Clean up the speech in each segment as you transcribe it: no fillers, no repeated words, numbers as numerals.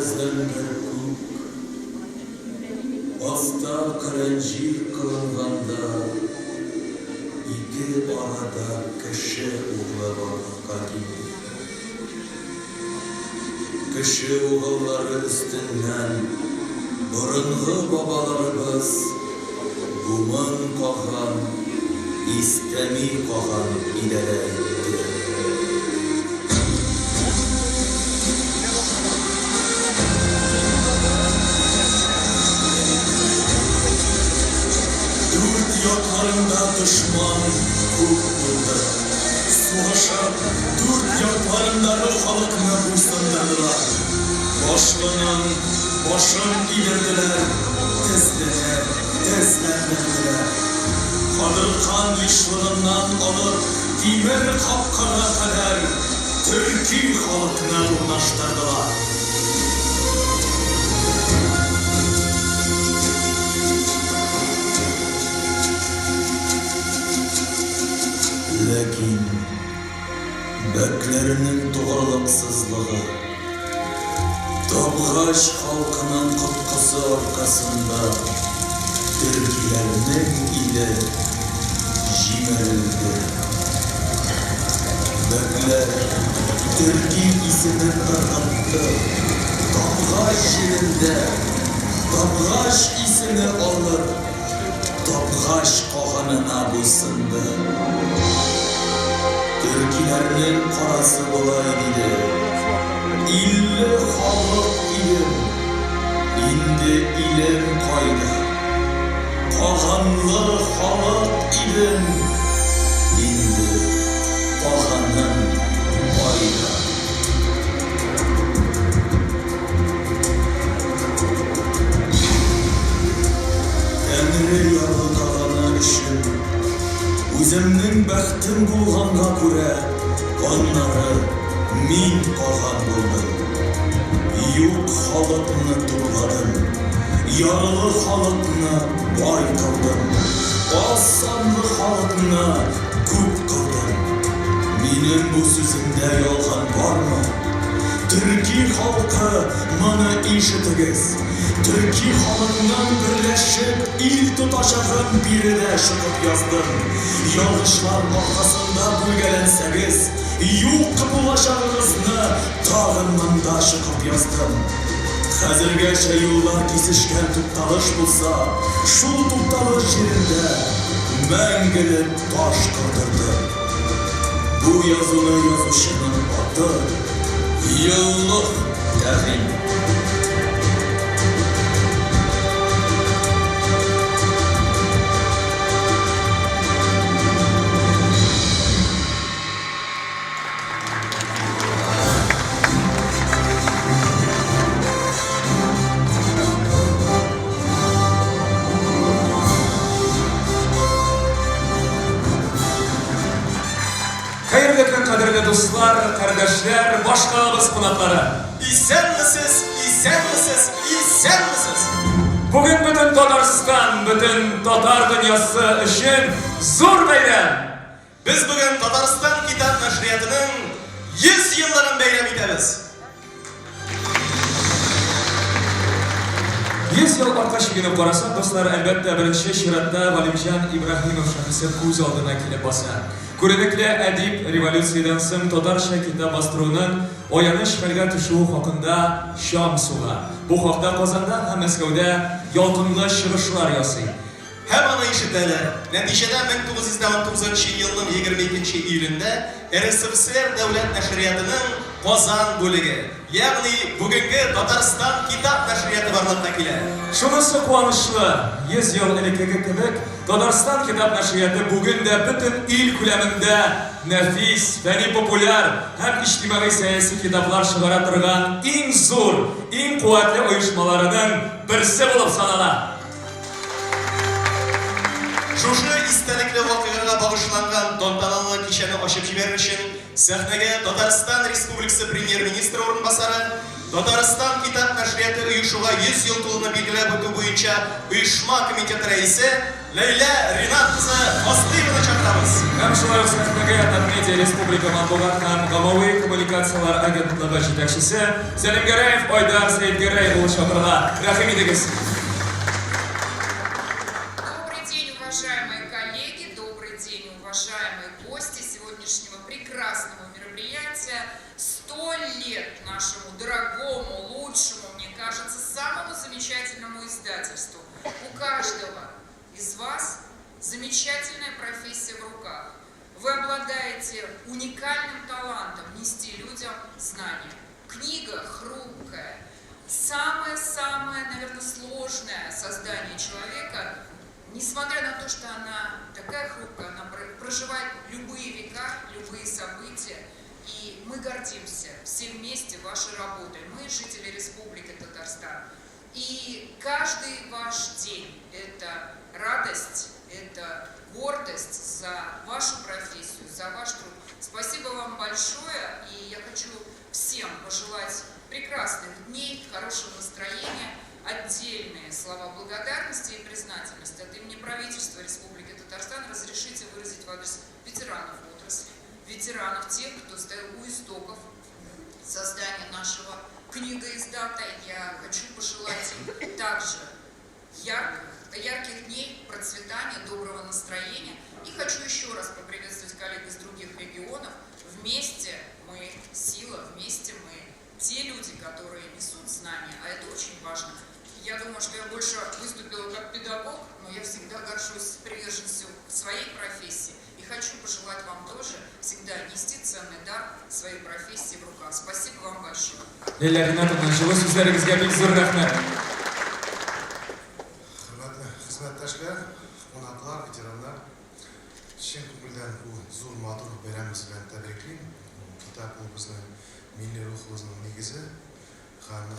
зәңгәр күк, Аста көрән җир кылынганда, Ике арада кеше углы барлыкка килде. Кеше угыллары өстеннән борынгы бабаларыбыз Бумын каган, Истәми каган идарә итте. Дүрт якларында дошман күп булды. Сугышып, дүрт якларындагы халыкны буйсындырдылар. Башлының башын идерделәр, тезлене тезләндерделәр. Кадыркан ешлыгыннан алып Тимер капкага кадәр төрки халыкны урнаштырдылар. Ләкин бәкләрнең тугрылыксызлыгы, табгач халкының коткысы аркасында төркиләрнең иле җимерелде. Бәкләр төрки исемен ыргытты, табгач җирендә табгач исеме алып, Табгач каганына буйсынды. Төркиләрнең карасы болай диде, Илле халык идем, инде илем кайда? Каганлы халык идем, инде каганым кайда? Тәңре ярлыкаганы өчен, үземнең бәхтем булганга күрә, аннары мин каган булдым. Юк халыкны тупладым, ярлы халыкны бай кылдым, аз санлы халыкны күп кылдым. Минем бу сүземдә ялган бармы? Төрки халкы, моны ишетегез! Төрки халыкның берләшеп ил тотачагын биредә чыгып яздым. Ялгышлар аркасында бүлгәләнсәгез, юк булачагыгызны тагын монда чыгып яздым. Хәзергәчә юллар кисешкән тукталыш булса, шул тукталыш җирендә мәңгелек таш кордырдым. Бу язуны язучының аты, Еллык Тәгыйм. Хәерле көн, кадерле дуслар, кардәшләр, башкалабыз кунаклары! Исәнмесез, исәнмесез, исәнмесез! Бүген бөтен Татарстан, бөтен татар дөньясы өчен зур бәйрәм! Без бүген Татарстан китап нәшриятының 100 еллыгын бәйрәм итәбез! 100 ел артка чигенеп карасак, дуслар, әлбәттә, беренче чиратта Галимҗан Ибраһимов шәхесе күз алдына килеп баса. Күренекле әдип революциядән соң татарча китап бастыруның аяныч хәлгә төшүе хакында чаң суга. Бу хакта Казанда һәм Мәскәүдә ялкынлы чыгышлар ясый. Һәм аны ишетәләр. Нәтиҗәдә 1919 нчы елның 22 нче июлендә РСФСР дәүләт нәшриятының Казан бүлеге, ягъни бүгенге Татарстан китап нәшрияты барлыкка килә. Шунысы куанычлы, 100 ел элеккеге кебек, Татарстан китап нәшрияты бүген дә бөтен ил күләмендә нәфис, фәнни-популяр һәм иҗтимагый-сәяси китаплар чыгара торган иң зур, иң куәтле оешмаларының берсе булып санала. Шушы истәлекле вакыйгага багышланган тантаналы кичәне ачып җибәрер өчен сәхнәгә Татарстан Республикасы Премьер-министры урынбасары, Татарстан китап нәшрияты оешуга 100 ел тулуны билгеләп үтү буенча оешма комитеты рәисе Ләйлә Ринат кызы Фазлыеваны чакырабыз. Һәм шулай ук сәхнәгә Татмедиа республика матбугат һәм гаммави коммуникацияләр агентлыгы җитәкчесе Сәлимгәрәев Айдар Сәетгәрәй улы чакырыла. Рәхим итегез! Добрый день, уважаемые коллеги, добрый день, уважаемые гости сегодняшнего прекрасного мероприятия. 100 лет нашему дорогому, лучшему, мне кажется, самому замечательному издательству. У каждого из вас замечательная профессия в руках. Вы обладаете уникальным талантом нести людям знания. Книга хрупкая, самое-самое, наверное, сложное создание человека, несмотря на то, что она такая хрупкая, она проживает любые века, любые события. И мы гордимся все вместе вашей работой. Мы, жители Республики Татарстан. И каждый ваш день – это радость, это гордость за вашу профессию, за ваш труд. Спасибо вам большое, и я хочу всем пожелать прекрасных дней, хорошего настроения, отдельные слова благодарности и признательности от имени правительства Республики Татарстан разрешите выразить в адрес ветеранов отрасли, ветеранов, тех, кто стоял у истоков создания нашего книгоиздата. Я хочу пожелать им также ярких дней, процветания, доброго настроения. И хочу еще раз поприветствовать коллег из других регионов. Вместе мы сила, вместе мы те люди, которые несут знания, а это очень важно. Я думаю, что я больше выступила как педагог, но я всегда горжусь приверженностью своей профессии. И хочу пожелать вам тоже всегда нести ценный дар своей профессии в руках. Спасибо вам большое. Ләйлә Ринатовна, җылы сүзләрегезгә бик зур рәхмәт. Хөрмәтле хезмәттәшләр, кунаклар, ветераннар, чын күңелдән бу зур матур бәйрәмебез белән тәбриклим. Китап ул безнең милли рухыбызның нигезе һәм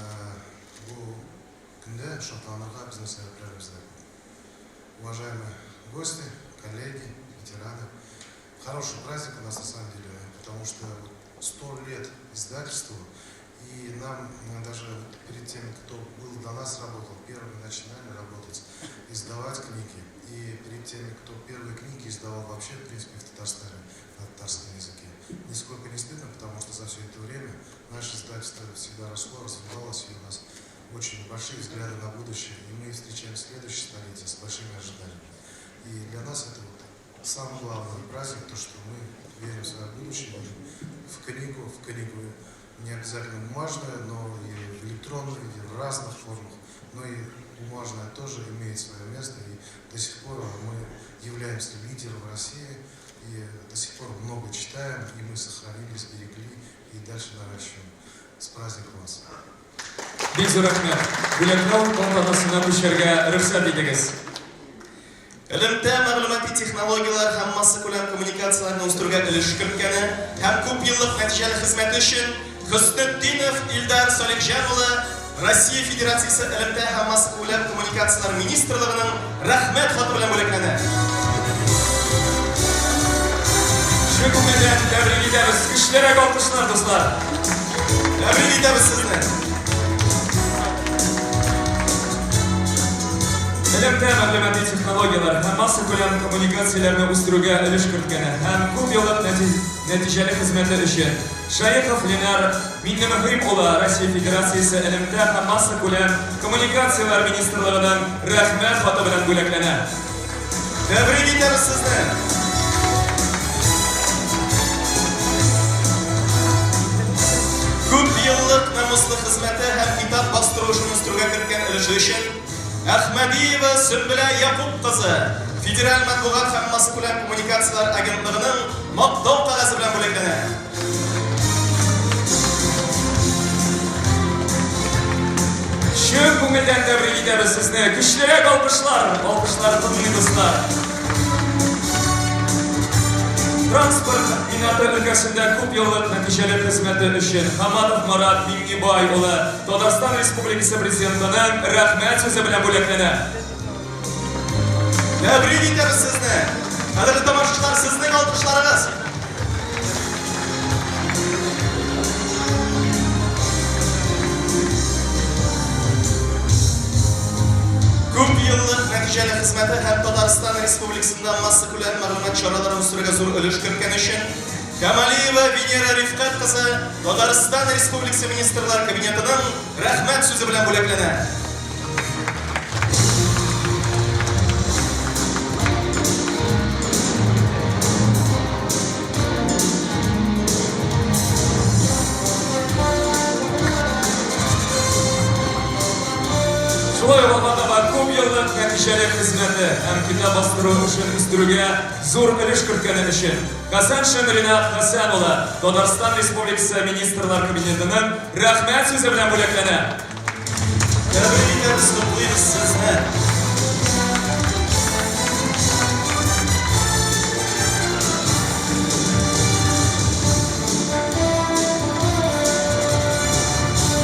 бу көндә шатланырга безнең сәбәпләребез дә күп. Уважаемые гости, коллеги, ветераны, хороший праздник у нас на самом деле, потому что 100 лет издательству, и нам даже перед тем, кто был до нас работал, первыми начинали работать, издавать книги, и перед теми, кто первые книги издавал вообще, в принципе, в Татарстане, на татарском языке. Нисколько не стыдно, потому что за все это время наше издательство всегда росло, развивалось, и у нас очень большие взгляды на будущее, и мы встречаем следующее столетие с большими ожиданиями. И для нас это вот самый главный праздник, то, что мы верим в свое будущее, верим в книгу не обязательно бумажную, но и в электронном виде, в разных формах, но и бумажная тоже имеет свое место, и до сих пор мы являемся лидером в России, и до сих пор много читаем, и мы сохранили, сберегли, и дальше наращиваем. С праздником вас! Бик зур рәхмәт. Бүләкләү тантанасына күчәргә рөхсәт итегез. Элемтә, мәгълүмати технологияләр һәм массакүләм коммуникацияләрне үстерүгә өлеш керткәне һәм күпьеллык нәтиҗәле хезмәте өчен Хөснетдинов Илдар Салихҗан улы Россия Федерациясе Элемтә һәм массакүләм коммуникацияләр министрлыгының Рәхмәт хаты белән бүләкләнә. Чын күңелдән тәбрик итәбез. Көчлерәк алкышлар, дуслар. Тәбрик итәбез сезне. Элемтә, мәгълүмати технологияләр һәм массакүләм коммуникацияләрне үстерүгә өлеш керткәне һәм күп еллык нәтиҗәле хезмәте өчен Шаехов Ленар Миннемөхим улы Россия Федерациясе Элемтә һәм массакүләм коммуникацияләр министрлыгының Рәхмәт хаты белән бүләкләнә. Тәбрик итәбез сезне! Күп еллык намуслы хезмәте һәм китап бастыру эшен үстерүгә керткән өлеше өчен Әхмәдиева Сөмбелә Якуп кызы Федераль матбугат һәм массакүләм коммуникацияләр агентлыгының Мактау кәгазе белән бүләкләнә. Чын күңелдән тәбрик итәбез сезне. Көчлерәк алкышлар, алкышлар тынмый, дуслар. Транспорт минаты өлкәсендә күп еллык нәтиҗәле хезмәте өчен Хаматов Марат Миңнебай улы Татарстан Республикасы Президентының Рәхмәт сүзе белән бүләкләнә. Тәбрик итәбез сезне! Кадерле тамашачылар, сезнең алкышларыгыз! еллык нәтиҗәле хезмәте һәм Татарстан Республикасында массакүләм мәгълүмат чараларын үстерүгә зур өлеш керткән өчен Камалиева Венера Рифкать кызы Татарстан Республикасы Министрлар Кабинетының Рәхмәт сүзе белән бүләкләнә. Шулай ук алга таба күп еллык нәтиҗәле хезмәте һәм китап бастыру эшен үстерүгә зур өлеш керткәне өчен Хәсәншин Ринат Хәсән улы Татарстан Республикасы Министрлар Кабинетының Рәхмәт сүзе белән бүләкләнә. Тәбрик итәбез, котлыйбыз сезне!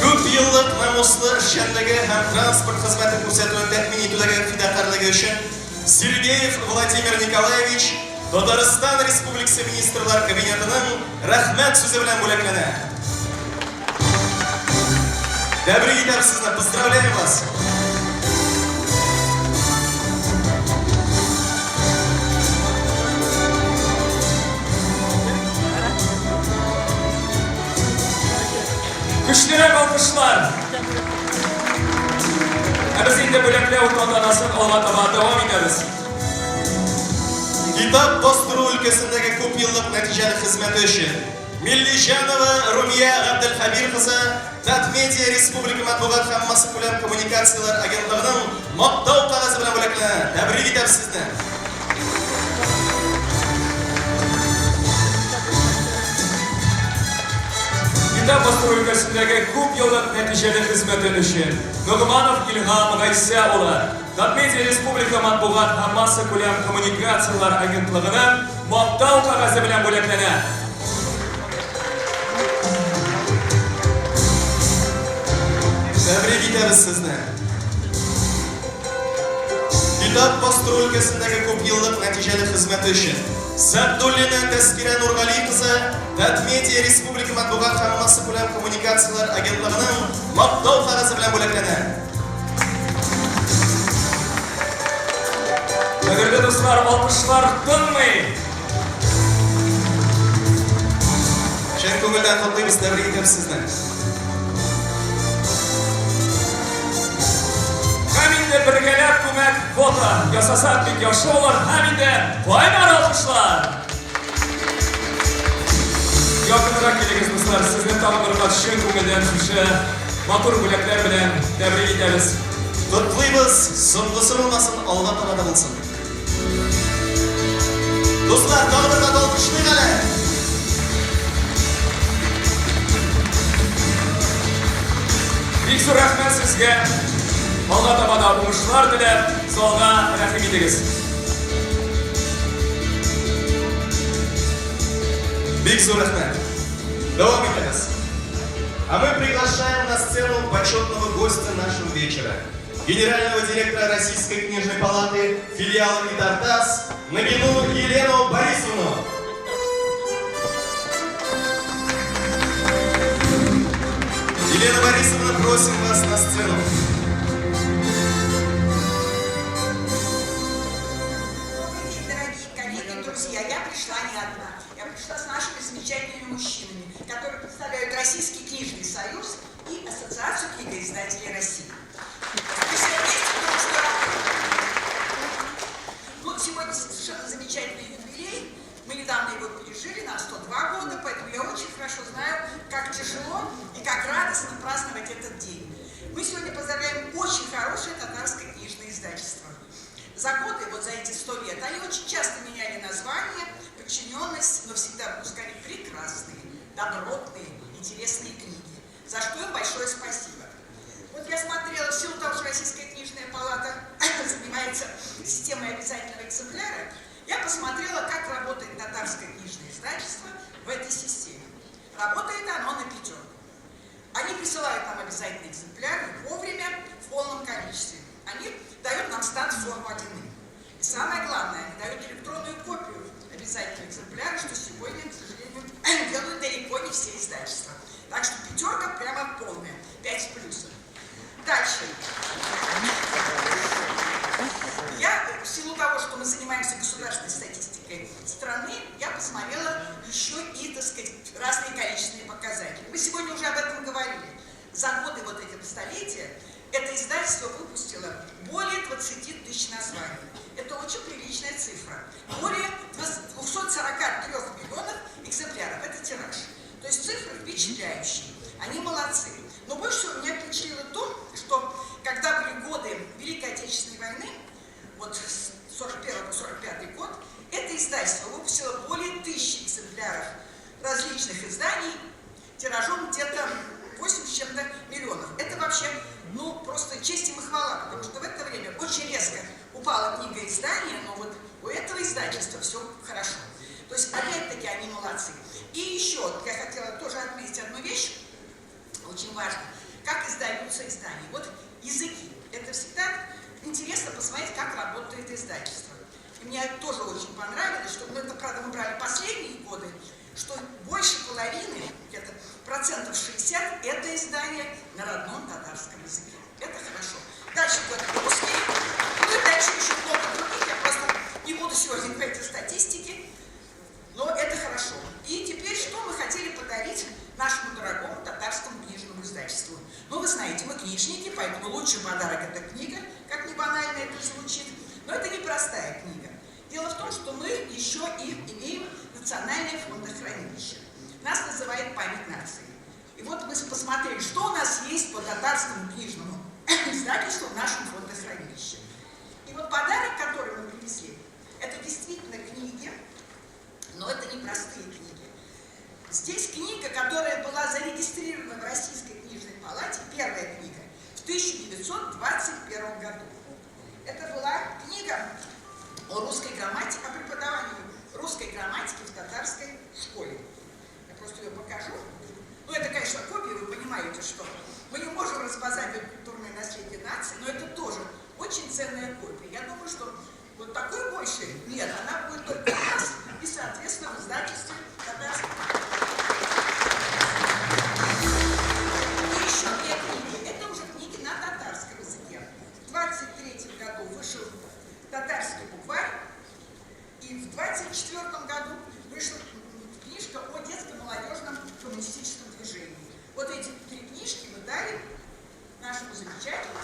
Күп еллык намуслы эшчәнлеге һәм транспорт хезмәте күрсәтүен тәэмин итүдәге фидакарьлеге өчен Сергеев Владимир Николаевич Татарстан Республикасы Министрлар Кабинетының Рәхмәт сүзе белән бүләкләнә. Тәбрик итәбез сезне, поздравляем вас! Көчлерәк алкышлар! Ә без инде бүләкләү тантанасын алга таба дәвам итәбез. Китап бастыру өлкәсендәге күпьеллык нәтиҗәле хезмәте өчен Миллиҗанова Румия Габделхәбир кызы Татмедиа республика матбугат һәм массакүләм коммуникацияләр агентлыгының Мактау кәгазе белән бүләкләнә. Тәбрик итәбез сезне! Китап бастыру өлкәсендәге күп еллык нәтиҗәле хезмәте өчен Ногманов Илһам Гайсә улы Татмедиа республика матбугат һәм массакүләм коммуникацияләр агентлыгының Мактау кәгазе белән бүләкләнә. Тәбрик итәбез сезне! Китап бастыру өлкәсендәге күпьеллык нәтиҗәле хезмәте өчен Сәгъдуллина Тәскирә Нургали кызы Татмедиа республика матбугат һәм массакүләм коммуникацияләр агентлыгының Мактау кәгазе белән бүләкләнә. Кадерле дуслар, алкышлар тынмый! Чын күңелдән котлыйбыз, тәбрик итәбез сезне. Һәм инде бергәләп күмәк фото ясасак бик яхшы булыр. Һәм инде кайнар алкышлар! Якынрак килегез, дуслар, сезне тагын бер кат чын күңелдән шушы матур бүләкләр белән тәбрик итәбез. Котлыйбыз, соңгысы булмасын, алга таба да булсын. Дуслар, тагы бер кат алкышлыйк әле. Бик зур рәхмәт сезгә. Алга таба да уңышлар теләп, залга рәхим итегез. Бик зур рәхмәт. Дәвам итәбез. А мы приглашаем на сцену почетного гостя нашего вечера. Генерального директора Российской книжной палаты филиала Итартас Нагину Елену Борисовну. Елена Борисовна, просим вас на сцену. Добрый день, дорогие коллеги, друзья. Я пришла не одна. Я пришла с нашими замечательными мужчинами, которые представляют Российский книжный союз и Ассоциацию книгоиздателей России. Мы все вместе дружно работаем. Ну, сегодня совершенно замечательный юбилей. Мы недавно его пережили, на 102 года, поэтому я очень хорошо знаю, как тяжело и как радостно праздновать этот день. Мы сегодня поздравляем очень хорошее татарское книжное издательство. За годы, вот за эти 100 лет, они очень часто меняли название, подчиненность, но всегда выпускали прекрасные, добротные, интересные книги, за что им большое спасибо. Вот я смотрела, в силу того, что Российская книжная палата занимается системой обязательного экземпляра, я посмотрела, как работает татарское книжное издательство в этой системе. Работает оно на пятерку. Они присылают нам обязательно экземпляры вовремя, в полном количестве. Они дают нам стат-форму 1. И самое главное, они дают электронную копию обязательного экземпляра, что сегодня, к сожалению, делают далеко не все издательства. Так что пятерка прямо полная, 5 с плюсом. Дальше. статистикой страны, я посмотрела еще и, так сказать, разные количественные показатели. Мы сегодня уже об этом говорили. За годы вот этого столетия это издательство выпустило более 20 тысяч названий. Это очень приличная цифра. Более 243 миллионов экземпляров. Это тираж. То есть цифры впечатляющие. Они молодцы. Но больше всего меня впечатлило то, что когда были годы Великой Отечественной войны, вот с 41 по 45 год, это издательство выпустило более 1000 экземпляров различных изданий тиражом где-то 8 с чем-то миллионов. Это вообще, ну, просто честь им и хвала, потому что в это время очень резко упала книга издания, но вот у этого издательства все хорошо. То есть, опять-таки, они молодцы. И еще я хотела тоже отметить одну вещь, очень важно, как издаются издания. Вот языки. Это всегда интересно посмотреть, как работает издательство. И мне тоже очень понравилось, что, ну, это, правда, мы брали последние годы, что больше половины, где-то процентов 60, это издание на родном татарском языке. Это хорошо. Дальше будет русский, ну и дальше еще много других. Я просто не буду сегодня говорить о статистике, но это хорошо. И теперь что мы хотели подарить нашему дорогому татарскому книжному издательству? Ну, вы знаете, мы книжники, поэтому лучший подарок – это книга, как ни банально это звучит, но это не простая книга. Дело в том, что мы еще и имеем национальное фондохранилище. Нас называют «Память нации». И вот мы посмотрели, что у нас есть по татарскому книжному издательству в нашем фондохранилище. И вот подарок, который мы привезли, это действительно книги, но это не простые книги. Здесь книга, которая была зарегистрирована в Российской книжной палате, первая книга, в 1921 году. Это была книга о русской грамматике, о преподавании русской грамматики в татарской школе. Я просто ее покажу. Ну, это, конечно, копия, вы понимаете, что мы не можем разбазаривать культурное наследие нации, но это тоже очень ценная копия. Я думаю, что вот такой больше нет, она будет только у нас и, соответственно, в издательстве татарском. И еще две книги. Это уже книги на татарском языке. В 23 году вышел татарский букварь, и в 24 году вышла книжка о детско-молодежном коммунистическом движении. Вот эти три книжки мы дали нашему замечательному.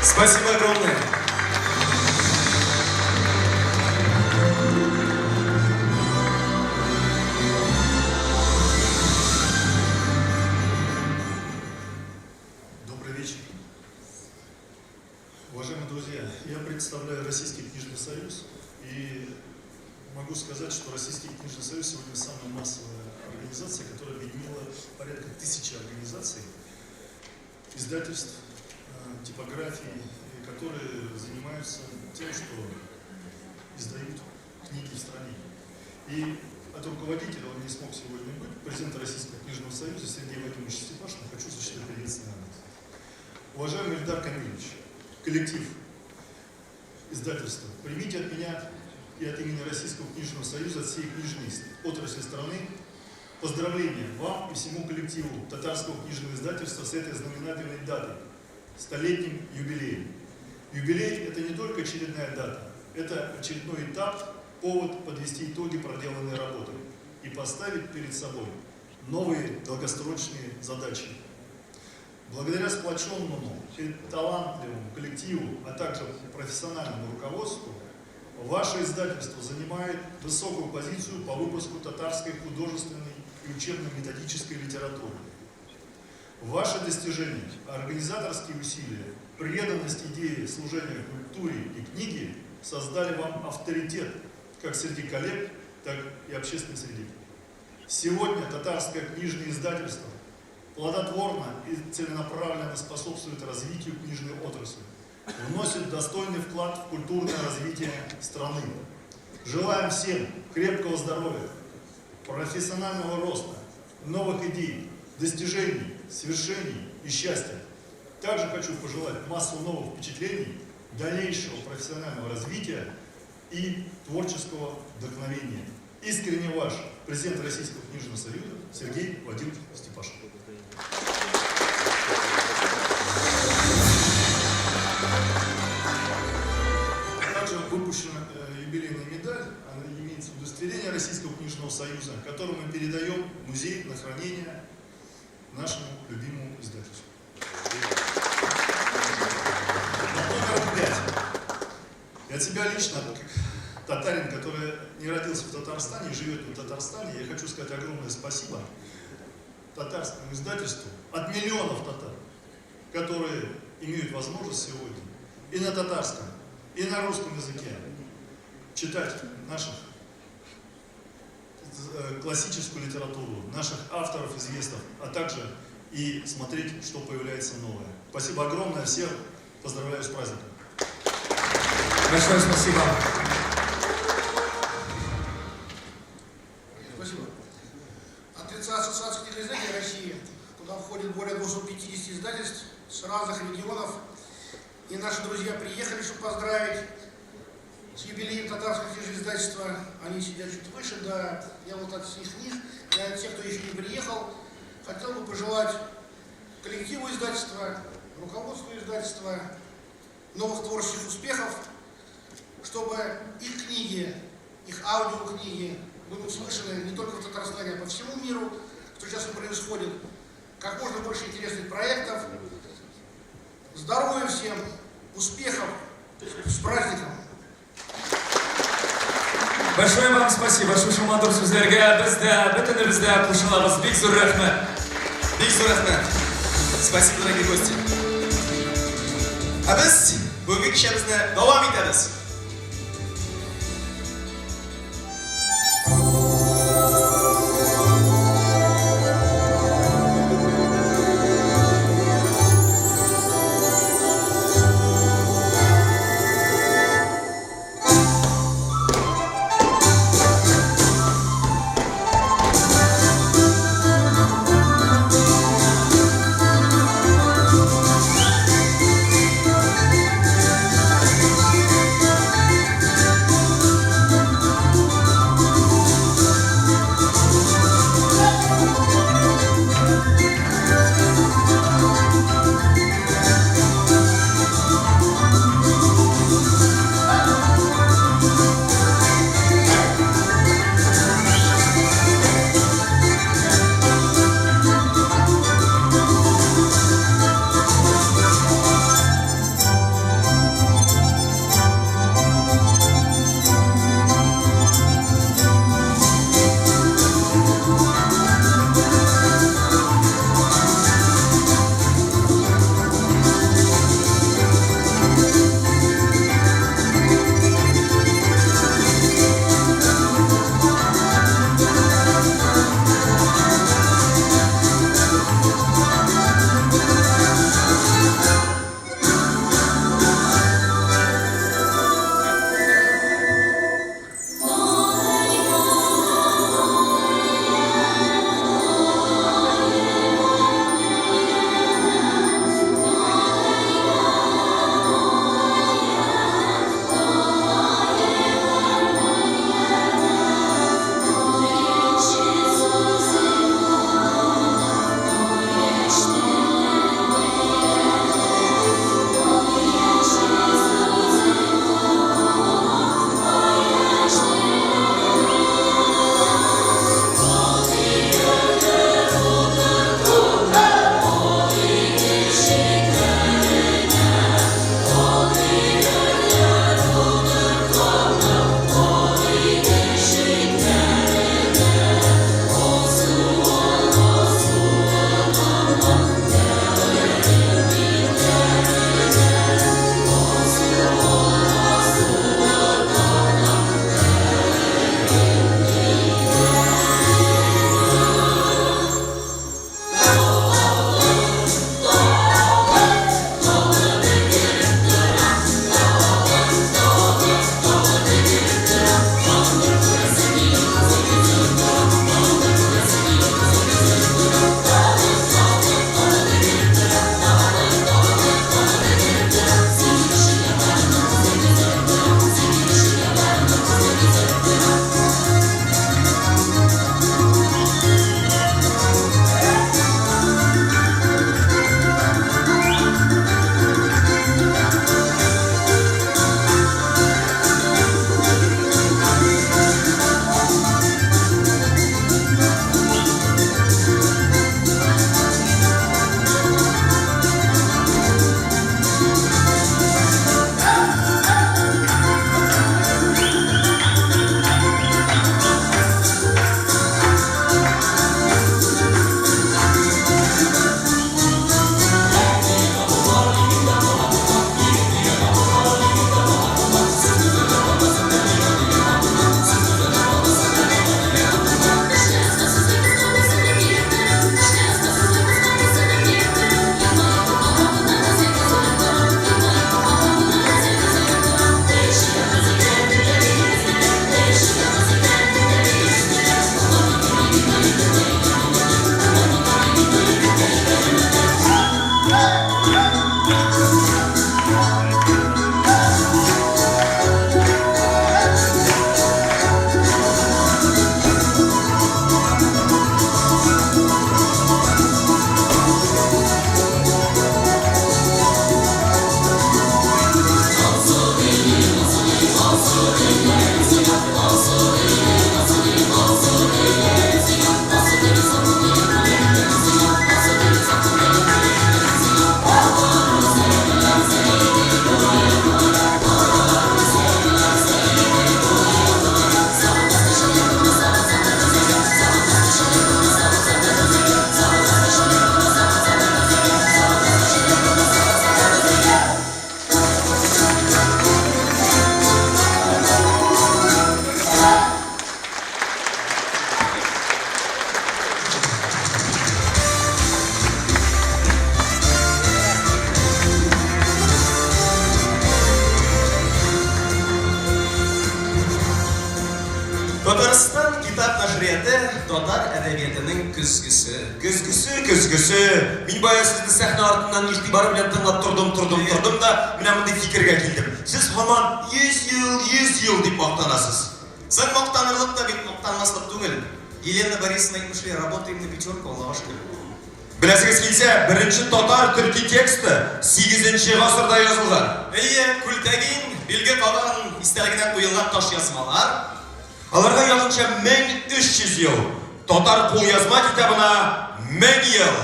Спасибо огромное. Добрый вечер. Уважаемые друзья, я представляю Российский книжный союз и могу сказать, что Российский книжный союз сегодня самая массовая организация, которая объединила порядка 1000 организаций, издательств, типографий, которые занимаются тем, что издают книги в стране. И от руководителя, он не смог сегодня быть, президента Российского книжного союза Сергея Владимировича Степашина, хочу зачитать приветственный адрес. Уважаемый Ильдар Камильевич, коллектив издательства, примите от меня и от имени Российского книжного союза, от всей книжной отрасли страны поздравления вам и всему коллективу Татарского книжного издательства с этой знаменательной датой, столетним юбилеем. Юбилей – это не только очередная дата, это очередной этап, повод подвести итоги проделанной работы и поставить перед собой новые долгосрочные задачи. Благодаря сплоченному и талантливому коллективу, а также профессиональному руководству, ваше издательство занимает высокую позицию по выпуску татарской художественной и учебно-методической литературы. Ваши достижения, организаторские усилия, преданность идее служения культуре и книге создали вам авторитет как среди коллег, так и общественной среды. Сегодня татарское книжное издательство плодотворно и целенаправленно способствует развитию книжной отрасли, вносит достойный вклад в культурное развитие страны. Желаем всем крепкого здоровья, профессионального роста, новых идей, достижений, свершений и счастья. Также хочу пожелать массу новых впечатлений, дальнейшего профессионального развития и творческого вдохновения. Искренне ваш президент Российского книжного союза Сергей Владимирович Степашин. Также союза, который мы передаем в музей на хранение нашему любимому издательству. Под номером 5. И от себя лично, как татарин, который не родился в Татарстане и живет не в Татарстане, я хочу сказать огромное спасибо татарскому издательству от миллионов татар, которые имеют возможность сегодня и на татарском, и на русском языке читать наших классическую литературу, наших авторов известных, а также и смотреть, что появляется новое. Спасибо огромное всех, поздравляю с праздником. Большое спасибо. Спасибо. От лица Ассоциации книгоиздателей России, куда входит более 250 издательств с разных регионов, и наши друзья приехали, чтобы поздравить с юбилеем татарского книгоиздательства. Они сидят чуть выше, да, я вот от всех них, я от тех, кто еще не приехал, хотел бы пожелать коллективу издательства, руководству издательства новых творческих успехов, чтобы их книги, их аудиокниги были услышаны не только в Татарстане, а по всему миру, что сейчас и происходит. Как можно больше интересных проектов. Здоровья всем, успехов, с праздником! Большое вам спасибо. Шушы матур сүзләргә без дә, бөтенебез дә кушылабыз. Бик зур рәхмәт. Бик зур рәхмәт. Спасибо, дорогие гости. Ә без бүгенге кичәбезне дәвам итәбез. Татарстан китап нәшрияты татар әдәбиятының көзгесе. Көзгесе, көзгесе. Мин бая сезне сәхнә артыннан игътибар белән тыңлап тордым, тордым, тордым да, менә мондый фикергә килдем. Сез һаман 100 ел, 100 ел дип мактанасыз. Соң мактанырлык та бит, мактанмаслык түгел. Елена Борисовна әйтмешли, работаем на пятерку, Аллага шөкер. Беләсегез килсә, беренче татар төрки тексты сигезенче гасырда язылган. Әйе, Күлтәгин, Билге каган истәлегенә куелган ташъязмалар. Аларга якынча 1300 ел, татар кулъязма китабына 1000 ел.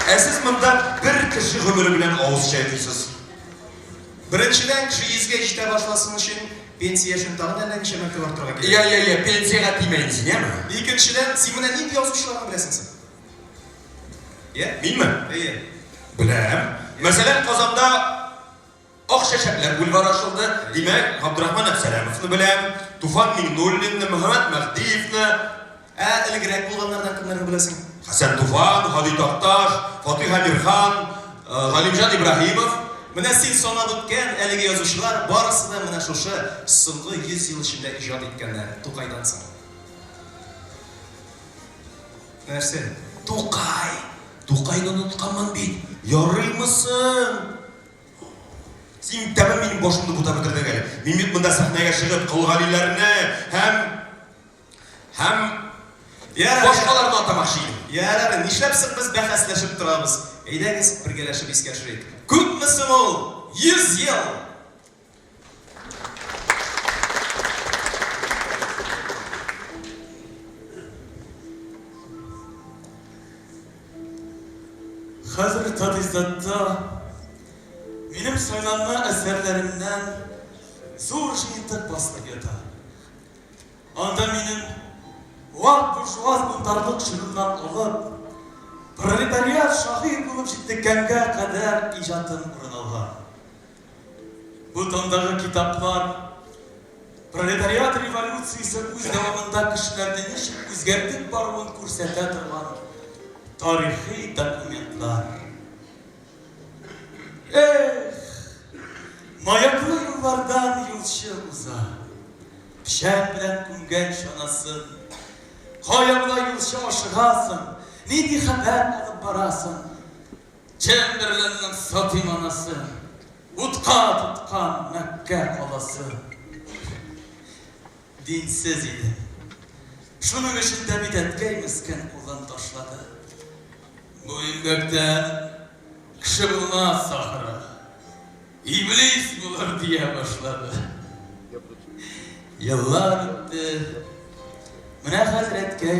Ә сез монда бер кеше гомере белән авыз чайкыйсыз. Беренчедән, кеше йөзгә җитә башласын өчен, пенсия яшен тагын әллә ничә мәртәбә арттырырга кирәк. Я, я, я, пенсиягә тимә инде син, яме? Икенчедән, син менә нинди язучыларны беләсең соң? Я? Минме? Әйе. Беләм. Мәсәлән, Казанда Ак чәчәкләр бульвары ачылды. Димәк, Габдрахман Әпсәләмовны беләм, Туфан Миңнуллинны, Мөхәммәт Мәһдиевны. Ә элегрәк булганнардан кемнәрне беләсең? Хәсән Туфан, Һади Такташ, Фатыйх Әмирхан, Галимҗан Ибраһимов. Менә син санап үткән әлеге язучылар барысы да менә шушы соңгы 100 ел эчендә иҗат иткәннәр, Тукайдан соң. Нәрсә? Тукай! Тукайны онытканмын бит! Ярыймы соң? Син тәмам минем башымны бутап бетердең әле. Мин бит монда сәхнәгә чыгып, Кол Галиләрне һәм Һәм Ярар, башкаларны атамакчы идем. Ярар, нишләп соң без бәхәсләшеп торабыз? Әйдәгез, бергәләшеп искә төшерик. Күпме соң ул? 100 ел! Хәзер Татиздатта минем сайланма әсәрләремнән зур җыентык басылып ята. Анда минем вак буржуаз бунтарлык чорыннан алып, пролетариат шагыйрь булып җитлеккәнгә кадәр иҗатым урын алган. Бу томдагы китаплар пролетариат революциясе үз дәвамында кешеләрне ничек үзгәртеп баруын күрсәтә торган тарихи документлар. Эх, маяклы юллардан юлчы уза. Печән белән күмгән чанасын. Кая болай юлчы ашыгасың? Нинди хәбәр алып барасың? Чемберленның сатин анасы, утка тоткан Мәккә каласы. Динсез иде. Шуның өчен дә бит әткәй мескен кулын ташлады. Бу имгәктән кеше булмас ахыры. Иблис булыр дия башлады. Еллар үтте. Менә хәзер әткәй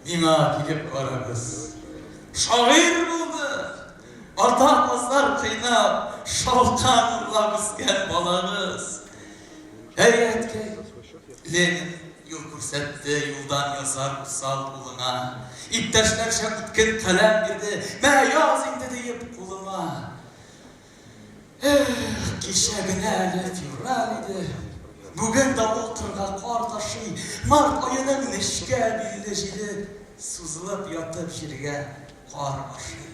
миңа килеп карагыз. Шагыйрь булды. Ата казлар кыйнап, шалкан урлап үскән балагыз. Әй, әткәй, Ленин юл күрсәтте, юлдан язар усал улыңа. Иптәшләрчә үткен каләм бирде, мә, яз инде диеп кулыма. Эх, кичә генә әле февраль иде. Бүген давыл кырга кар ташый. Март аеның нечкә билле җиле сузылып ятып җиргә кар ашый.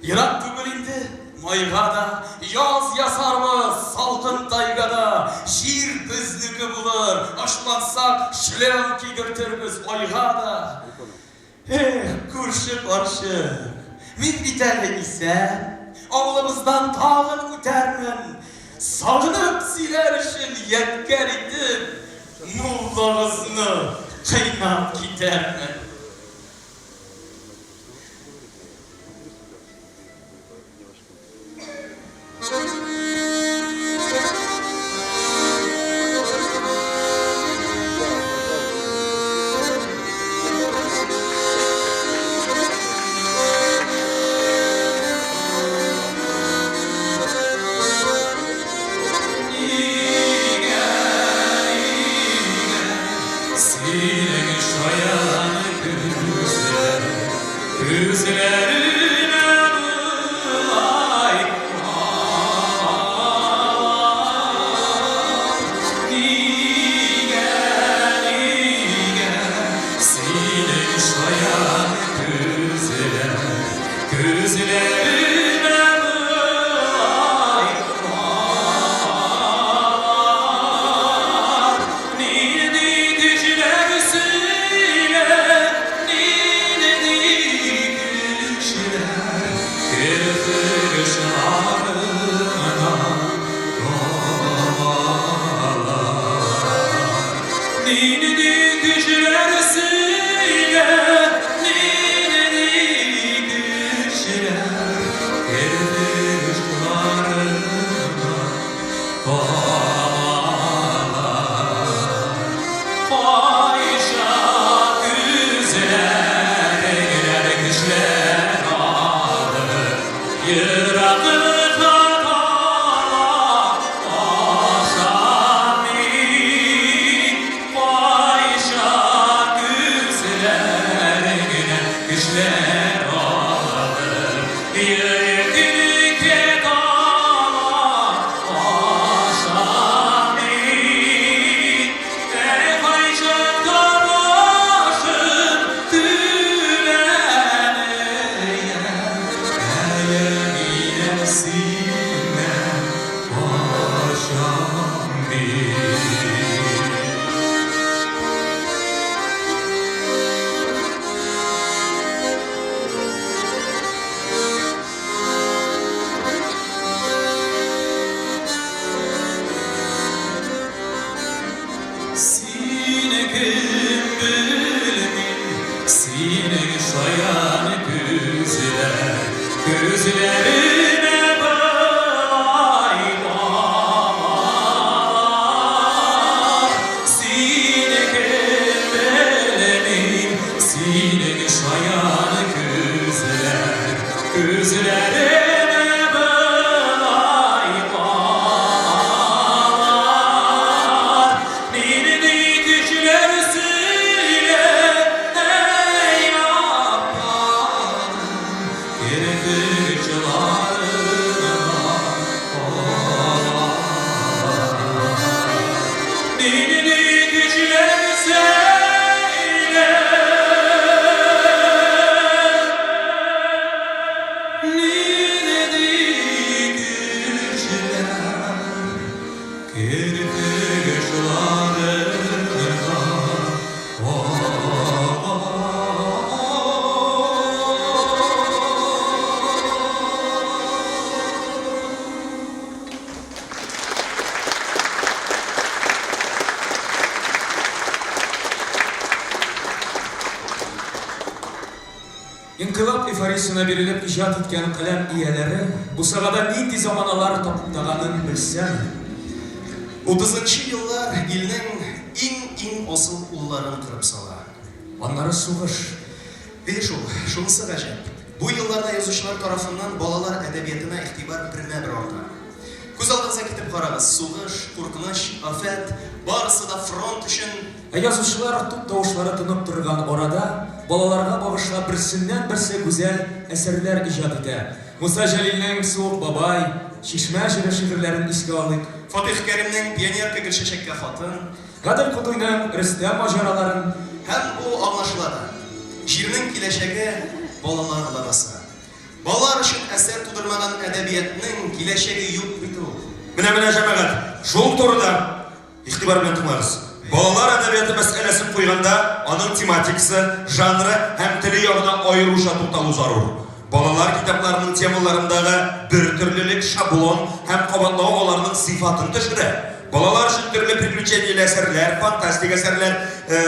Ерак түгел инде майга да яз ясарбыз, салкын тайгада җир безнеке булыр, ачулансак шлем кигертербез айга да. Эх, күрше карчык! Мин бит әле исән, авылыбыздан тагын үтәрмен. Сагынып сөйләр өчен ядкәр итеп, муллагызны кыйнап китәрмен. Нигә, нигә синең шаян күзләр, Күзләренә болай карар? Нигә, нигә синең шаян күзләр, Күзләренә болай карар? Нинди көчләр сөйлә, нинди көчләр керфекләреңә тамалар. Нинди көчләр сөйлә, нинди көчләр керфекләреңә тамалар. Кайчак күзләреңнән көчләр алып, Ераклыкка таба ашам мин. Кайчак күзләреңнән көчләр алып, Ераклыкка таба ашам мин. Ә кайчакта башым түбән иям, Әйе, минем синнән качам мин. Сине кем белмим, синең шаян күзләр, Күзләренә болай тамалар. Сине кем белмим, синең шаян күзләр, Күзләренә болай тамалар. Нинди көчләр сөйлә, әй аппагым, Керфекләреңә тамалар. Нинди көчләр сөйлә, Нинди көчләр керфекләреңә тамалар. Инкыйлаб эйфориясенә бирелеп иҗат иткән каләм ияләре бусагада нинди заманалар таптаганын белсәме? Утызынчы еллар илнең иң-иң асыл улларын кырып сала. Аннары сугыш. Әйе шул, шунысы гаҗәп, бу елларда язучылар тарафыннан балалар әдәбиятына игътибар бермә-бер арта. Күз алдыгызга китереп карагыз, сугыш, куркыныч, афәт, барысы да фронт өчен! Ә язучылар туп тавышлары тынып торган арада, балаларга багышлап берсеннән-берсе гүзәл әсәрләр иҗат итә. Муса Җәлилнең Суык бабай, Чишмә җыры шигырьләрен искә алыйк. Фатих Кәримнең Пионерка Гөлчәчәккә хатын. Гадел Кутуйның Рөстәм маҗараларын. Һәм бу аңлашыла да. Җирнең киләчәге балалар лабаса. Балалар өчен әсәр тудырмаган әдәбиятның киләчәге юк бит ул. Менә-менә, җәмәгать, шул турыда игътибар белән тыңлагыз. Балалар әдәбияты мәсьәләсен куйганда, аның тематикасы, жанры һәм теле ягына аеруча тукталу зарур. Балалар китапларының темаларындагы бертөрлелек, шаблон һәм кабатлау аларның сыйфатын төшерә. Балалар өчен төрле приключениеле әсәрләр, фантастик әсәрләр,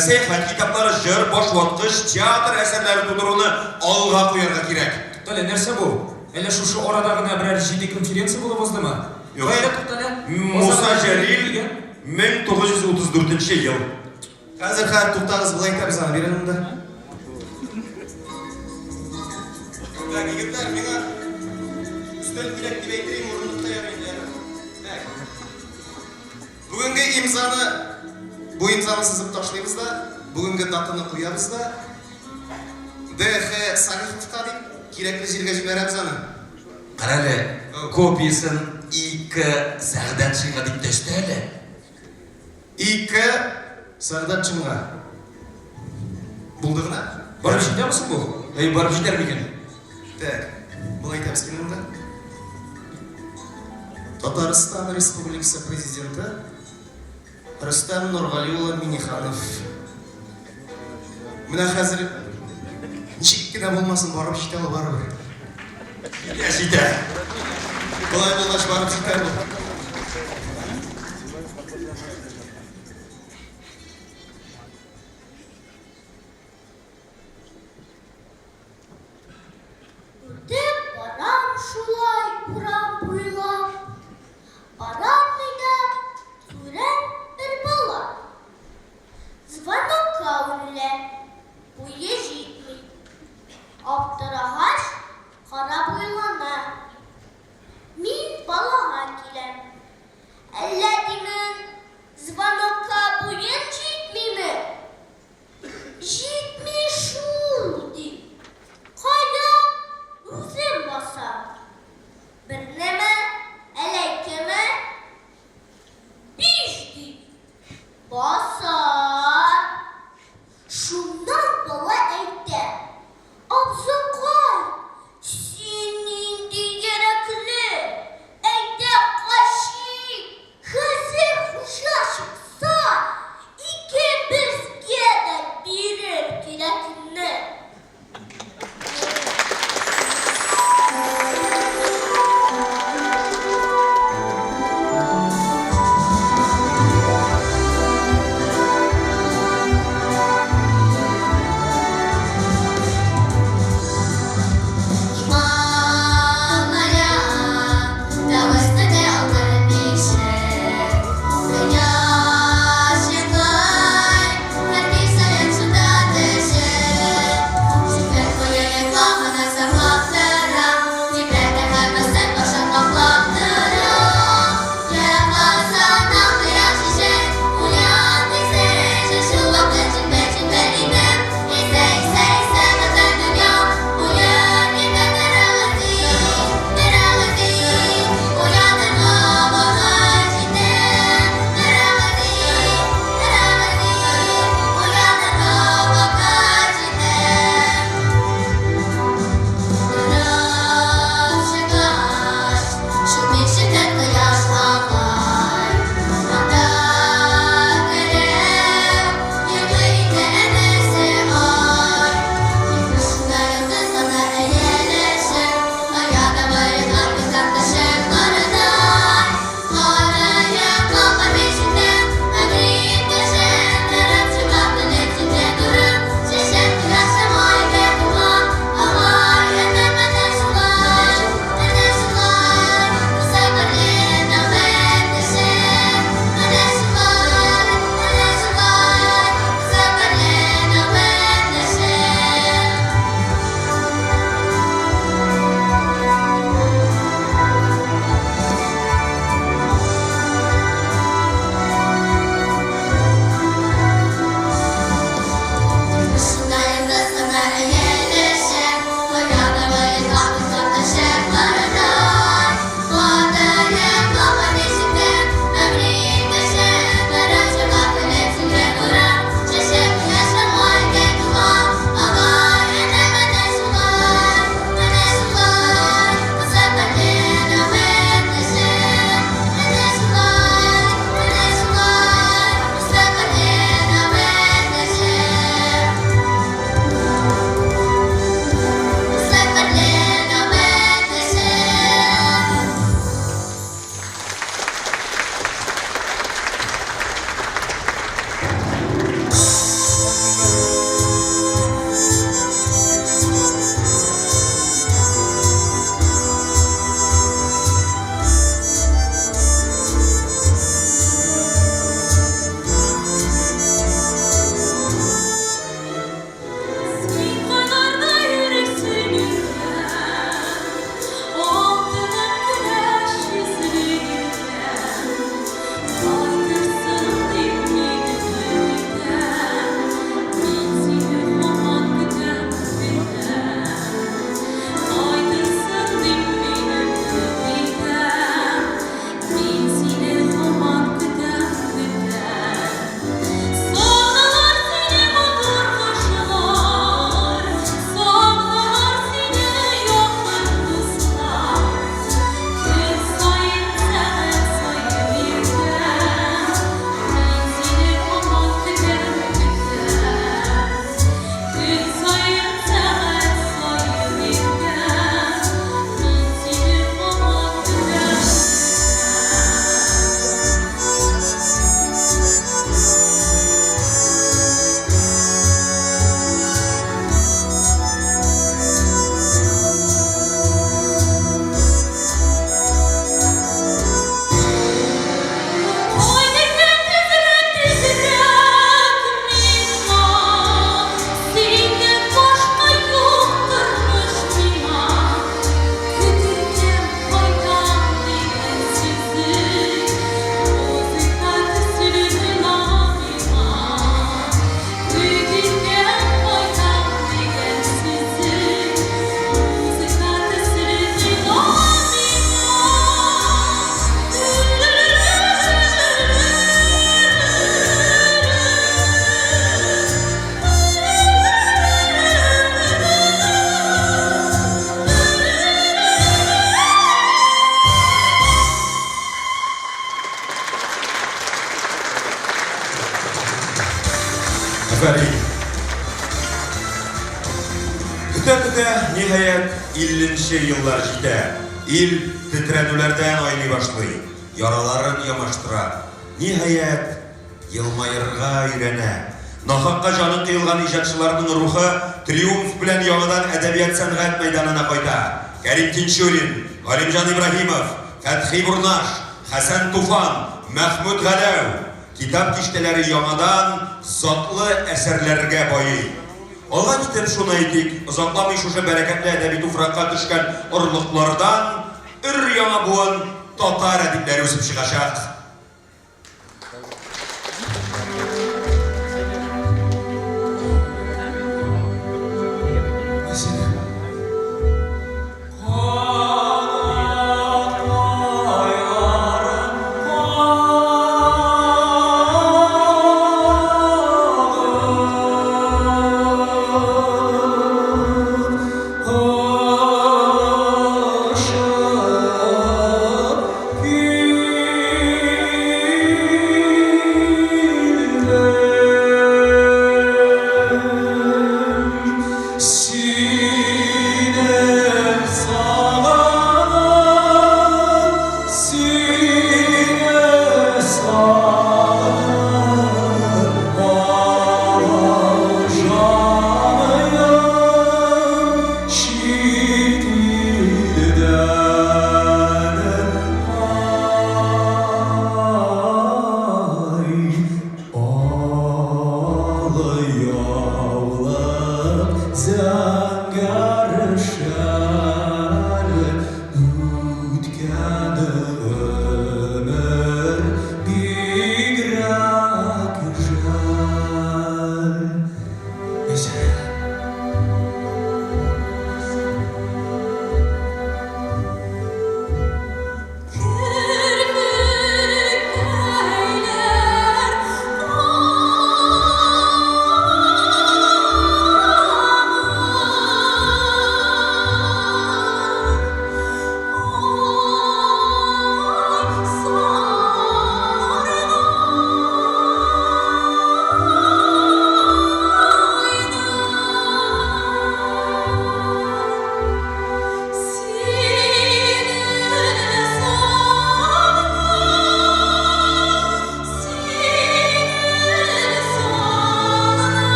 сәяхәт китаплары, җыр, башваткыч, театр әсәрләре тудыруны алга куярга кирәк. Туктале, нәрсә бу? Әллә шушы арада гына берәр җитди конференция булып уздымы? Юк. Кая, туктале. Муса Җәлил, 1934 нче ел. Хәзер, хәзер, туктагыз, болай итәбез аны, бирәм монда. Так, егетләр, миңа өстәл кирәк дип әйтер идем, урындык та ярый инде, яме. Так. Бүгенге имзаны, бу имзаны сызып ташлыйбыз да, бүгенге датаны куябыз да, ДХ Салиховка дип, кирәкле җиргә җибәрәбез аны. Карале, копиясен ИК Сәгъдәтшинга дип тә өстә әле. ИК Сәгъдәтшинга. Булды гына? Барып җитәме соң бу? Әй, барып җитәр микән? Так, болай итәбез килен монда. Татарстан Республикасы Президенты Рөстәм Нургали улы Минниханов. Менә хәзер ничек кенә булмасын барып җитә ул барыбер. Җитә, җитә. Болай булгач барып җитәр бу. Үтеп барам шулай урам буйлап. Барам ни дә, күрәм бер бала. Звонокка үрелә, буе җитми. Аптырагач, карап уйлана. Мин балага киләм. Әллә димен, звонокка буең җитмиме? Җитми шул, ди. Кайда? Үзем басам. Бернеме, әллә икеме? Биш, ди. Баса. Шуннан бала әйтә, Абзыкай, син ни? ниһаять, илленче еллар җитә. Ил тетрәнүләрдән айный башлый, яраларын ямаштыра. Ниһаять, елмаерга өйрәнә. Нахакка җаны кыелган иҗатчыларның рухы триумф белән яңадан әдәбият-сәнгать мәйданына кайта. Кәрим Тинчурин, Галимҗан Ибраһимов, Фәтхи Бурнаш, Хәсән Туфан, Мәхмүт Галәү. Китап киштәләре яңадан затлы әсәрләргә байый. Алга китеп шуны әйтик, озакламый шушы бәрәкәтле әдәби туфракка төшкән орлыклардан өр-яңа буын татар әдипләре үсеп чыгачак.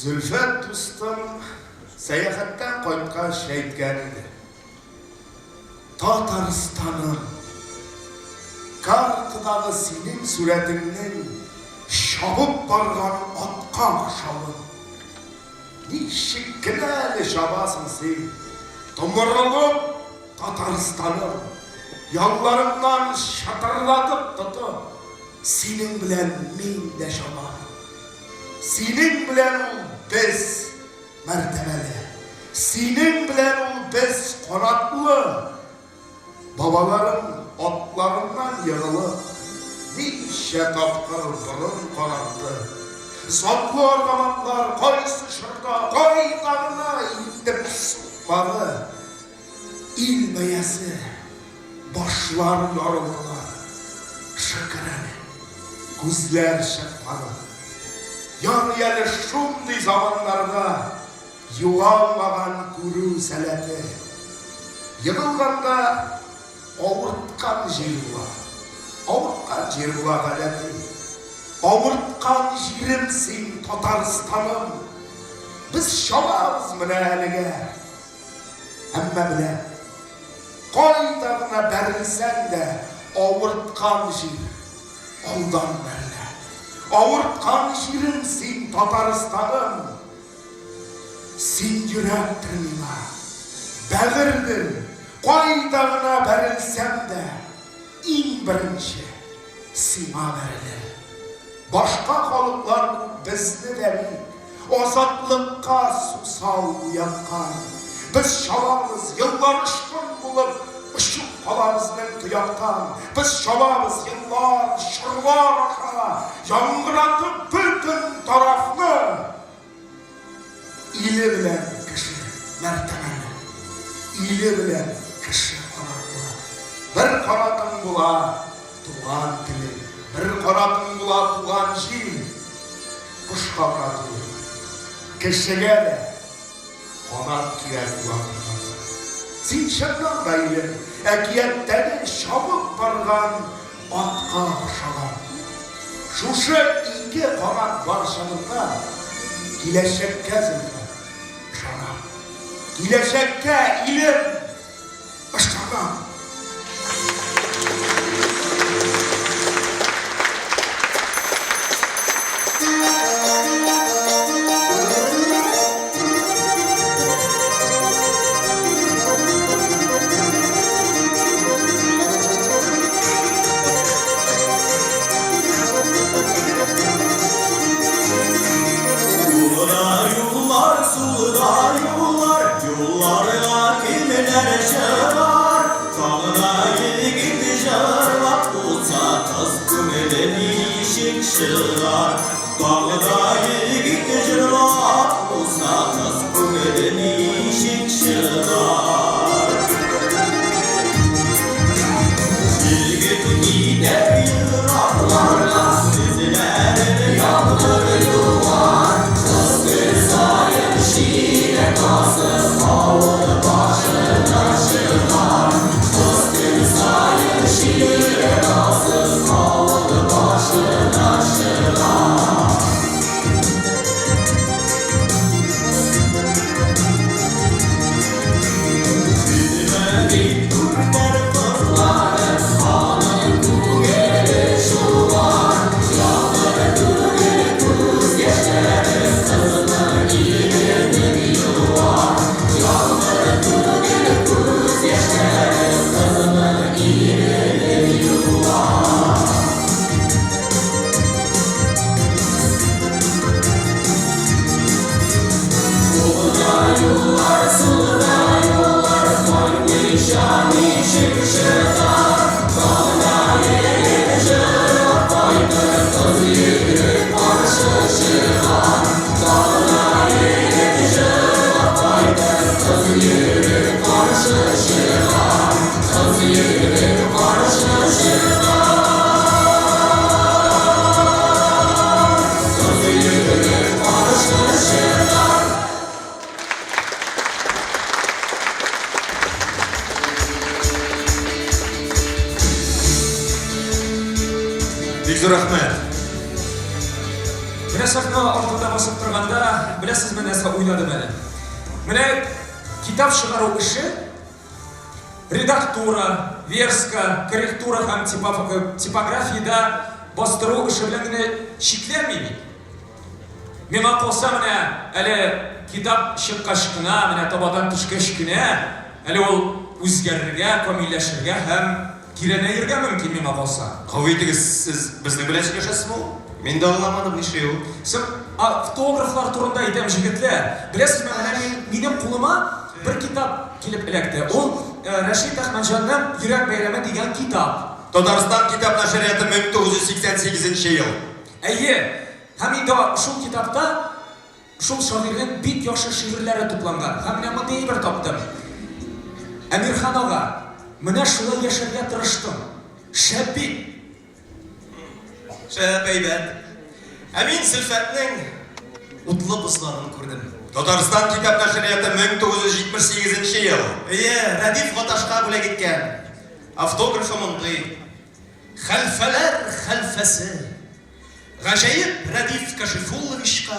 Зөлфәт дустым сәяхәттән кайткач әйткән иде. Татарстаным, картадагы синең сурәтеңнең чабып барган атка охшавын. Ничек кенә әле чабасың син, томырылып Татарстаным, ялларыңнан чатырдатып тотып, синең белән мин дә чабам. Синең белән ул без мәртәбәле, синең белән ул без канатлы. Бабаларың атларыннан егылып, ничә тапкыр борын канатты. Затлы аргамаклар кайсы чорда, кайда гына илтеп сукмады. Ил бәясе, башлар ярылдылар. Шөкер әле, күзләр чыкмады. Ярый әле шундый заманнарда югалмаган күрү сәләте. Егылганда авырткан җир була. Авырткан җир була гадәти. Авырткан җирем син, Татарстаным. Без чабабыз менә әлегә. Әмма беләм, кайда гына бәрелсәң дә, авырткан җир алдан бәрелә. Авырткан җирем син, Татарстаным. Син йөрәктер миңа, бәгырьдер, кайда гына бәрелсәм дә, иң беренче сиңа бәрелер. Башка халыклар күк безне дә бит азатлыкка сусау уяткан. Без чабабыз, еллар очкын булып очып кала безнең тояктан. Без чабабыз, еллар, чорлар аша яңгыратып бөтен тарафны. Иле белән кеше мәртәбәле, иле белән кеше канатлы. Бер канатың була туган телең, бер канатың була туган җир. Кошка гына түгел, кешегә дә канат кирәк була торгандыр. Син чыннан да, илем, әкияттәге чабып барган Атка охшаган. Шушы ике канат бар чагында киләчәккә, Зөлфәт, ышанам. Киләчәккә, илем, ышанам. Юлда юллар, сулда юллар, юлларга кемнәр чыгар? Таңда егет җырлап узса, кыз күңеле ничек чыгар? Таңда егет җырлап узса, кыз күңеле ничек чыгар? Егет китәр еракларга, Сүзләрен яңгыр юар. Кыз көн саен чиләк асып, Авыл башына чыгар. Кыз көн саен чиләк асып, Авыл башына чыгар. Бик зур рәхмәт. Менә сәхнә артында басып торганда, беләсезме нәрсә уйладым әле? Менә китап чыгару эше редактура, верстка, корректура һәм типографиядә бастыру эше белән генә чикләнми бит. Миңа калса, менә әле китап чыккач кына, менә табадан төшкәч кенә, әле ул үзгәрергә, камилләшергә һәм тирәнәергә мөмкин миңа калса. Гафу итегез, сез безнең белән сөйләшәсезме ул? Мин дә аңламадым, нишли ул? Соң, автографлар турында әйтәм, җегетләр. Беләсезме, менә мин, минем кулыма бер китап килеп эләкте. Ул Рәшит Әхмәтҗанның Йөрәк бәйрәме дигән китап. Татарстан китап нәшрияты 1988 нче ел. Әйе. Һәм инде шул китапта шул шагыйрьнең бик яхшы шигырьләре тупланган. Һәм менә мондый әйбер таптым. Әмирхан ага, менә шулай яшәргә тырыштым. Шәп бит! Шәп, әйбәт. Ә мин Зөлфәтнең утлы бозларын күрдем. Татарстан китап нәшрияты 1978 нче ел. Әйе, Рәдиф Гаташка бүләк иткән. Автографы мондый. Хәлфәләр хәлфәсе, гаҗәеп Рәдиф Кәшифулловичка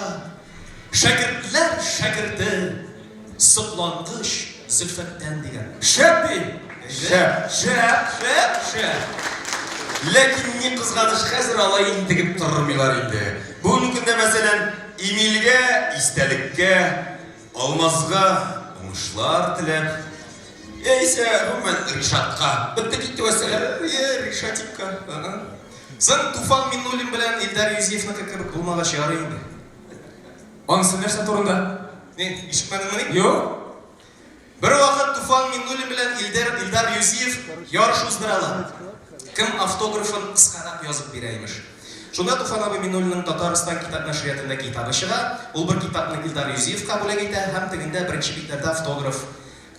шәкертләр шәкерте, соклангыч Зөлфәттән дигән. Шәп бит! Шәп! Шәп! Шәп! Шәп! Ләкин ни кызганыч, хәзер алай интегеп тормыйлар инде. Бүгенге көндә, мәсәлән, Эмильгә истәлеккә, Алмазга уңышлар теләп, яисә, гомумән, Ришатка. Бетте китте вәссәлам. Әйе, Ришатикка. Ага. Соң Туфан Миннуллин белән Илдар Юзиевныкы кебек булмагач ярый инде. Анысы нәрсә турында? Ни, ишетмәдеңмени? Юк. Бервакыт Туфан Миннуллин белән Илдер Илдар Юзиев ярыш уздыралар. Кем автографын кыскарак язып бирә, имеш. Шунда Туфан абый Миннуллинның Татарстан китап нәшриятында китабы чыга. Ул бер китапны Илдар Юзиевка бүләк итә һәм тегендә беренче битләрдә автограф.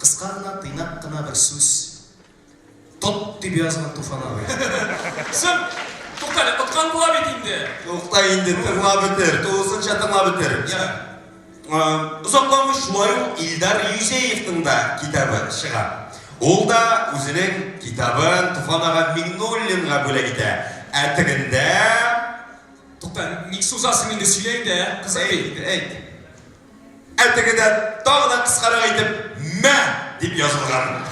Кыска гына, тыйнак кына бер сүз. Тот, дип язган Туфан абый. Соң, туктале, откан була бит инде. Тукта инде, тыңлап бетер, тулысынча тыңлап бетер. Озакламый шулай ук Илдар Юзеевның да китабы чыга. Ул да үзенең китабын Туфан ага Миңнуллинга бүләк итә. Ә тегендә... Тукта, ник сузасың инде, сөйлә инде, ә? Кызык бит. Әйт, әйт. Ә тегедә тагы да кыскарак итеп Мә! дип язылган.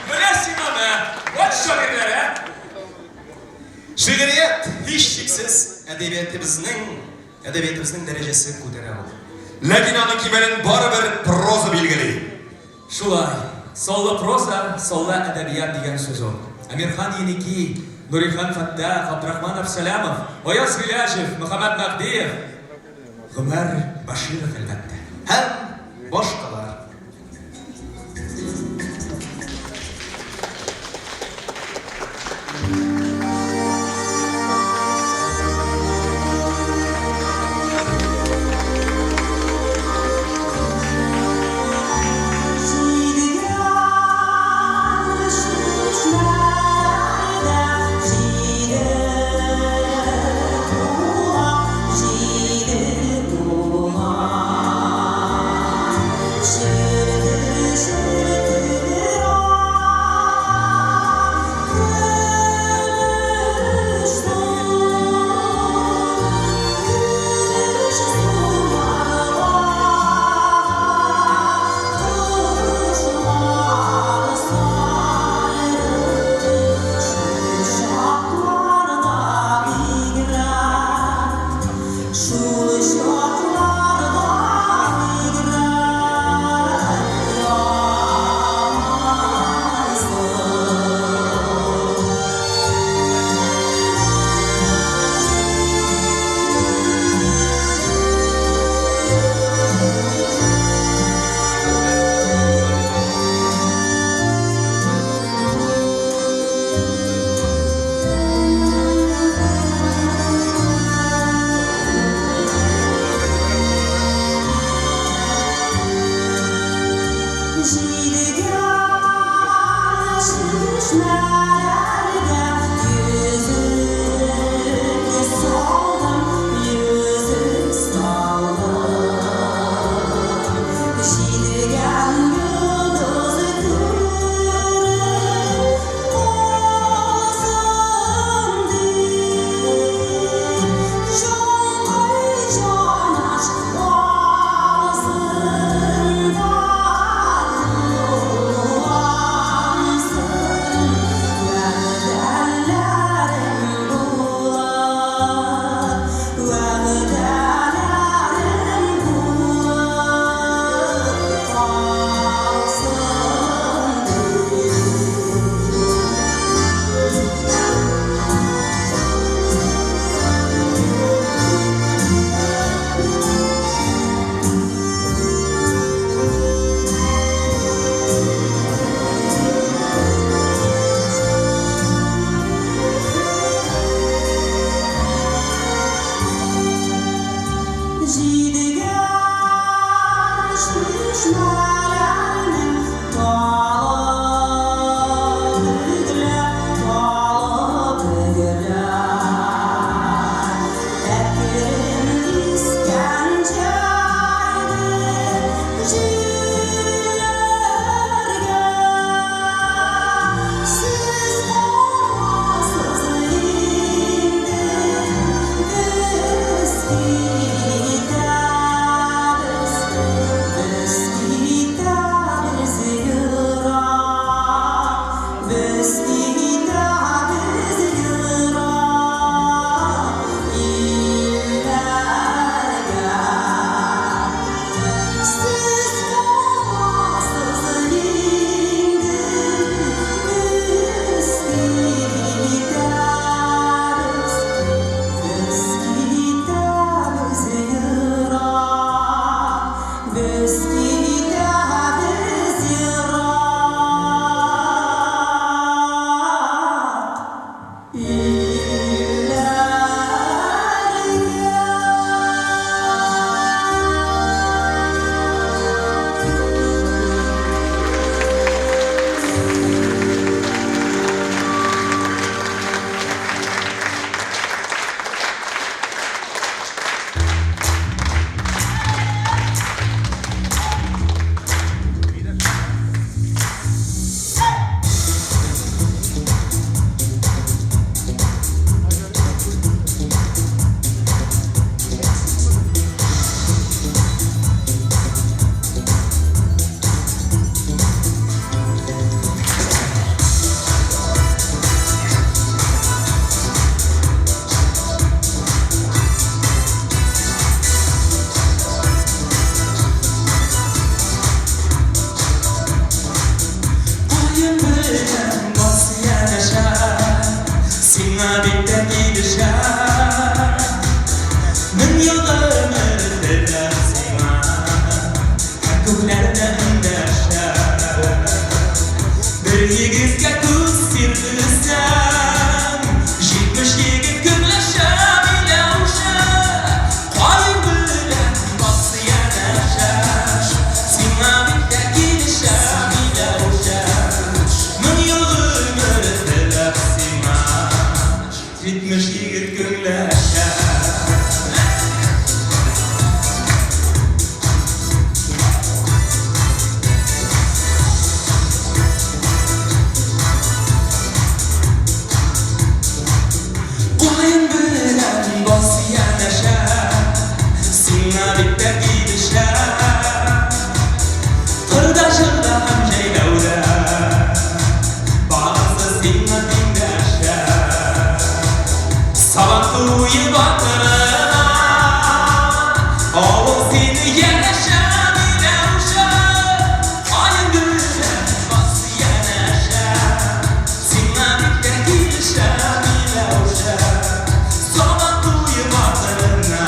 Менә сиңа мә! Вәт шагыйрьләр, ә! Шигърият, һичшиксез, әдәбиятебезнең әдәбиятебезнең дәрәҗәсен күтәрә ул. Ләкин аның кимәлен барыбер проза билгели. Шулай. Саллы проза, саллы әдәбият дигән сүз ул. Әмирхан Еники, Нурихан Фәттах, Габдрахман Әпсәләмов, Аяз Гыйләҗев, Мөхәммәт Мәһдиев, Гомәр Бәширов, әлбәттә. Һәм башкалар. Бер егеткә күз сирпесәң, 70 егет көнләшә, Миләүшә. Каен белән бас янәшә, Сиңа бик тә килешә, Миләүшә. 1000 ел гомер теләп сиңа, 70 егет көнләшә. Каен белән бас янәшә, Сиңа бик тә килешә. Кырда, җырда һәм җәйләүдә Барысы сиңа тиңдәшә. Сабан туе батырына Авыл сине янәшә, Миләүшә. Каен белән бас янәшә, Сиңа бик тә килешә, Миләүшә. Сабан туе батырына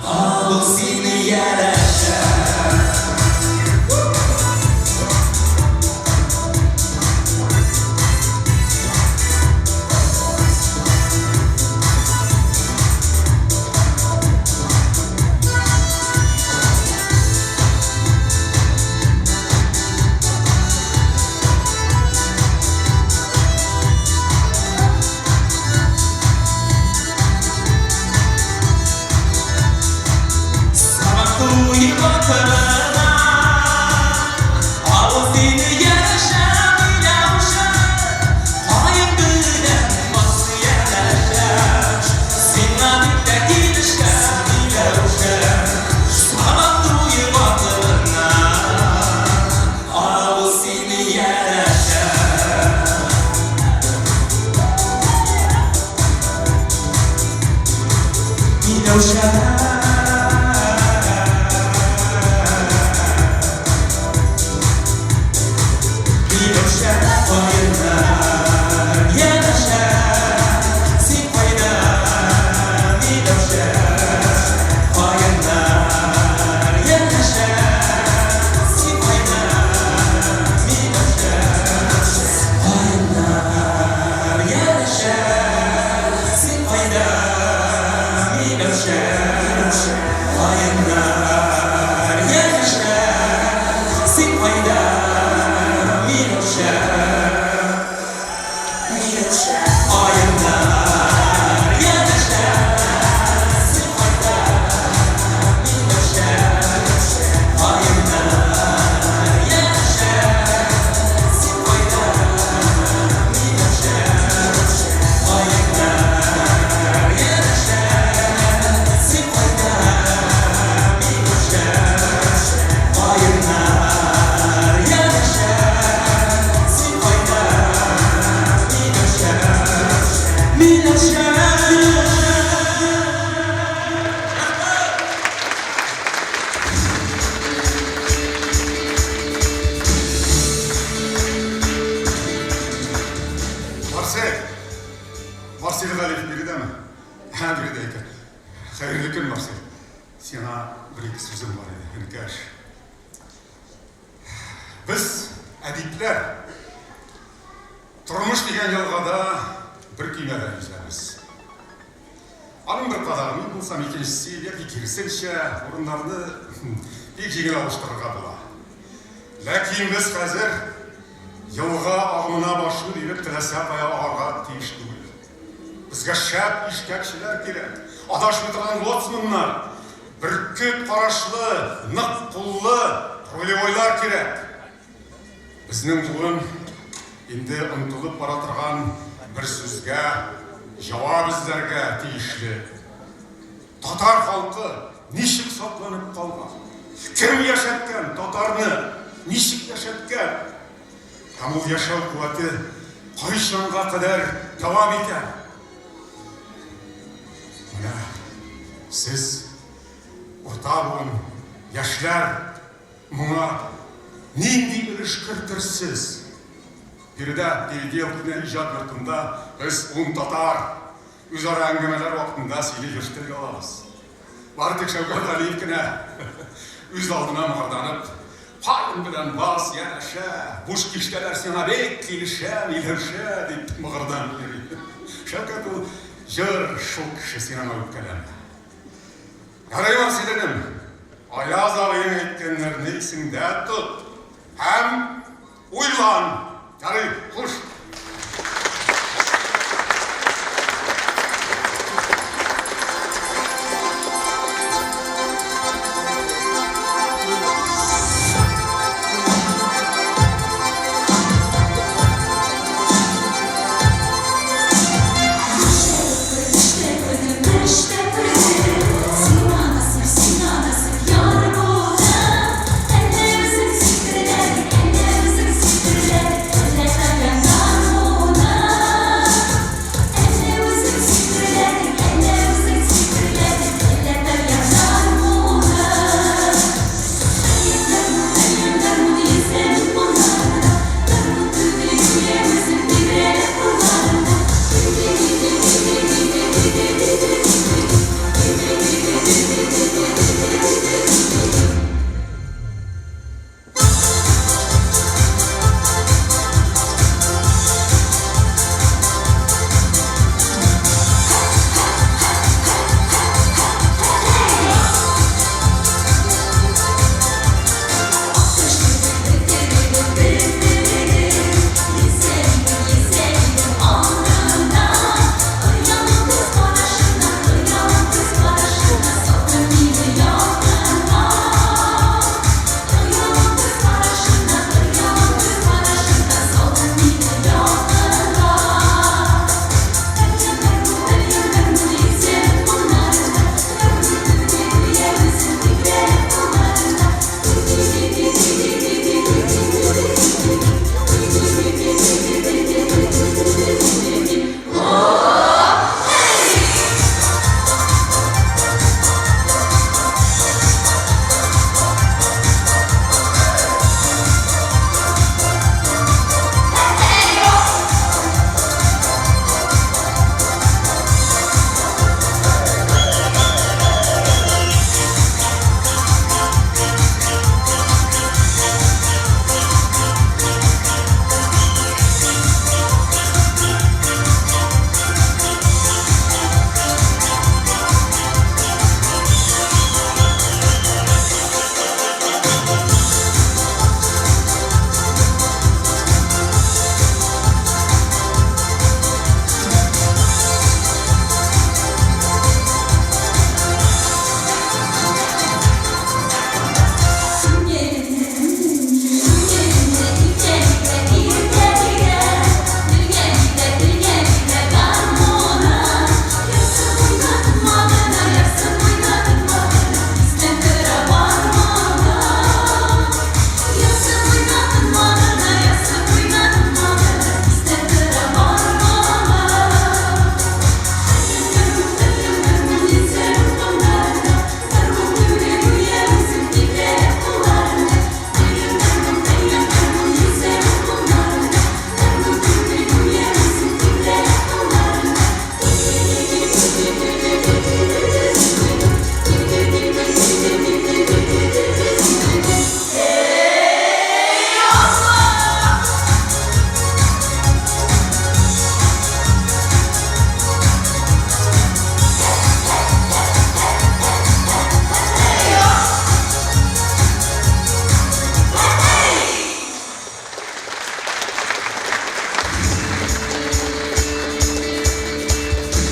Авыл сине янәшә. Сабан туе батырына Авыл сине янәшә, Миләүшә. Каен белән бас янәшә, Сиңа бик тә килешә, Миләүшә. Сабан туе батырына Авыл сине янәшә. Миләүшә. Миләүшә, каеннар янәшә, Син кайда, Миләүшә? Каеннар янәшә, Син кайда, Миләүшә? Каеннар янәшә, Син кайда, Миләүшә? Каеннар янәшә, Син кайда, Миләүшә? Миләүшә. Каеннар янәшә, Син кайда, Миләүшә? Каеннар янәшә, Син кайда, Миләүшә? Каеннар янәшә, Син кайда, Миләүшә? Каеннар янәшә, Син кайда, Миләүшә? Миләүшә. Марсель! Марсель Галиев биредәме? Һә, биредә икән. Хәерле көн, Марсель. Сиңа бер-ике сүзем бар иде, энекәш. Без, әдипләр, тормыш дигән елгада бер көймәдә йөзәбез. Аның бер кадагы мин булсам, икенчесе яки киресенчә, урыннарны бик җиңел алыштырырга була. Ләкин без хәзер елга агымына башны биреп теләсә кая агарга тиеш түгел. Безгә шәп ишкәкчеләр кирәк, адашмый торган лоцманнар, бөркет карашлы, нык куллы рулевойлар кирәк. Безнең буын инде онытылып бара торган бер сүзгә җавап эзләргә тиешле. Татар халкы ничек сакланып калган? Кем яшәткән татарны? Ничек яшәткән? Һәм ул яшәү куәте кайчанга кадәр дәвам итәр? Менә сез, урта буын, яшьләр, моңа нинди өлеш кертерсез? Биредә, Переделкино иҗат йортында без ун татар үзара әңгәмәләр вакытында сөйли еш телгә алабыз. Бары тик Шәүкәт Галиев кенә үз алдына мыгырданып, Каен белән бас янәшә, буш киштәләр сиңа бик килешә, Миләүшә, дип мыгырданып йөри. Шәүкәт ул җор, шук кеше, син аңа үпкәләмә. Ярый, Васил энем, Аяз абыең әйткәннәрне исеңдә тот һәм уйлан. Ярый, хуш.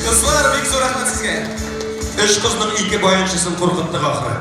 Кызлар, бик зур рәхмәт сезгә. Өч кызның ике баянчысын куркыттык ахры.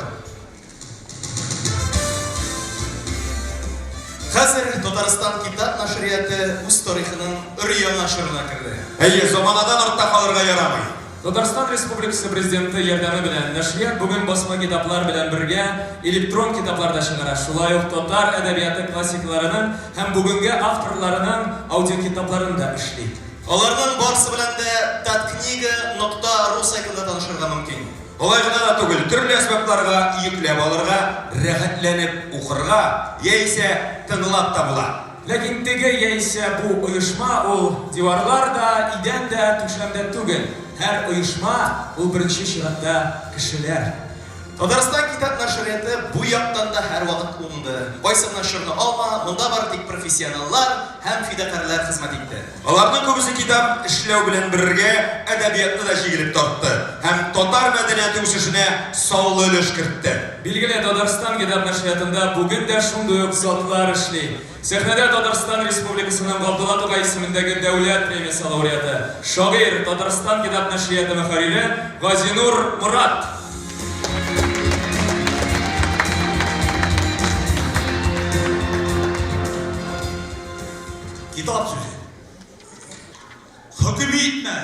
Хәзер Татарстан китап нәшрияты үз тарихының өр-яңа чорына керде. Әйе, заманадан артта калырга ярамый. Татарстан Республикасы Президенты ярдәме белән нәшрият бүген басма китаплар белән бергә электрон китаплар да чыгара, шулай ук татар әдәбияты классикларының һәм бүгенге авторларының аудиокитапларын да эшли. Аларның барсы белән дә Таткнига нокта ру сайтында танышырга мөмкин. Алай гына да түгел, төрле әсбапларга йөкләп алырга, рәхәтләнеп укырга, яисә тыңлап та була. Ләкин теге яисә бу оешма ул диварлар да, идән дә, түшәм дә түгел. Һәр оешма ул беренче чиратта кешеләр. Татарстан китап нәшрияты бу яктан да һәрвакыт уңды. Кайсы гына чорны алма, монда бары тик профессионаллар һәм фидакарьләр хезмәт итте. Аларның күбесе китап эшләү белән бергә әдәбиятны да җигелеп тартты һәм татар мәдәнияте үсешенә саллы өлеш кертте. Билгеле, Татарстан китап нәшриятында бүген дә шундый ук затлар эшли. Сәхнәдә Татарстан Республикасының Габдулла Тукай исемендәге Дәүләт премиясе лауреаты, шагыйрь, Татарстан китап нәшрияты мөхәррире Газинур Морат. Китап сүзе. Хөкем итмә,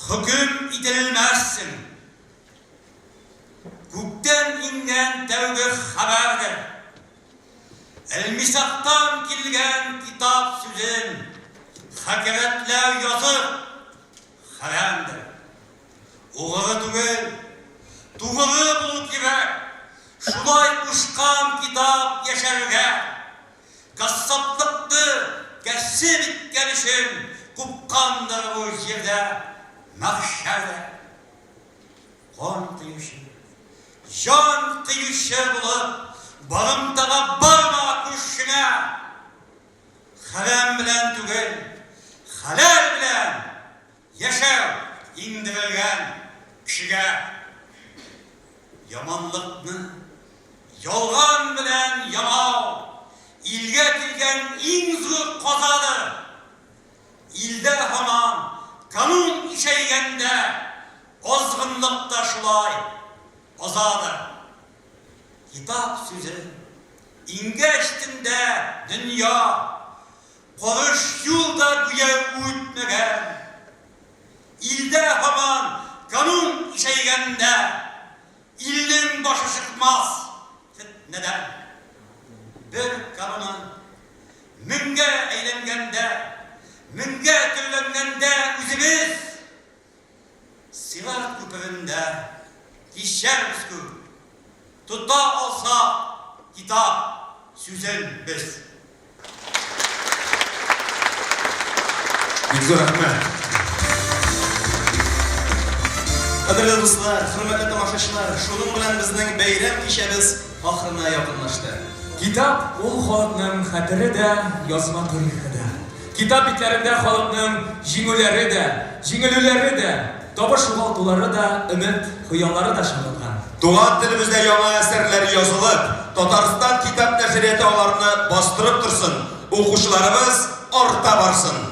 хөкем ителмәссең. Күктән иңгән тәүге хәбәрдер. Әлмисактан килгән китап сүзен хакәрәтләү язык, хәрәмдер. Угры түгел, тугры булу кирәк. Шулай кушкан китап яшәргә. Кассаплыкны кәсеп иткән өчен купкандыр бу җирдә мәхшәрдә. Кан коючы, җан кыючы булып, барымтага барма күршеңә. Хәрәм белән түгел, хәләл белән яшәү иңдерелгән кешегә. Яманлыкны ялган белән ямау, илгә килгән иң зур казадыр. Илдә һаман канун ишәйгәндә, азгынлык та шулай азадыр. Китап сүзе иңгәч төндә дөнья, карыш юл да гүя үтмәгән. Илдә һаман канун ишәйгәндә, илнең башы чыкмас фетнәдән. Бер кануны меңгә әйләнгәндә, меңгә төрләнгәндә үзебез Сират күперендә кичәрбез күп, Тота алсак китап сүзен без. Бик зур рәхмәт. Кадерле дуслар, хөрмәтле тамашачылар, шуның белән безнең бәйрәм кичәбез ахырына якынлашты. Китап, ул халыкның хәтере дә, язма тарихы да. Китап битләрендә халыкның җиңүләре дә, җиңелүләре дә, табыш-югалтулары да, өмет, хыяллары да чагылган. Туган телебездә яңа әсәрләр язылып, Татарстан китап нәшрияты аларны бастырып торсын, укучыларыбыз арта барсын!